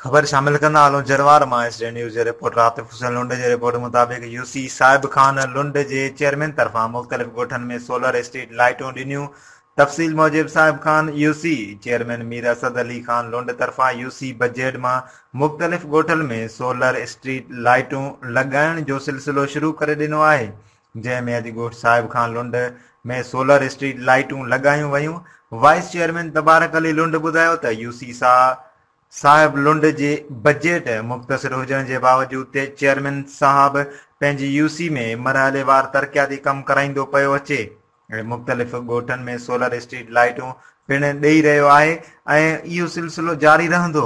خبر شامل ڪندا هلون جروار مان ايس ڊي نيوز جي رپورٽر عاطف حسين لنڊ جي رپورٽ مطابق يو سي صاحب خان لنڊ جي چيئرمين طرفان مختلف ڳوٺن ۾ سولر اسٽريٽ لائيٽون ڏنيون تفصيل موجب Sahib Khan U C chairman Mir Asad Ali Khan Lund طرفان يو سي بجيٽ مان مختلف ڳوٺن ۾ سولر اسٽريٽ لائيٽون لڳائڻ جو سلسلو شروع ڪري ڏنو آهي جنهن ۾ اڄ ڳوٺ صاحب خان لنڊ ۾ سولر اسٽريٽ لائيٽون لڳايون ويون وائيس چيئرمين تبارڪ علي لنڊ ٻڌايو ته يو سي صاحب لنڊ جي بجيٽ مختصر هجڻ جي باوجود چيئرمين صاحب پنهنجي يو سي ۾ مرحليوار ترقياتي ڪم ڪرائيندو پيو اچي ۽ مختلف ڳوٺن ۾ سولر اسٽريٽ لائيٽون پڻ ڏئي رهيو آهي ۽ اهو سلسلو جاري رهندو.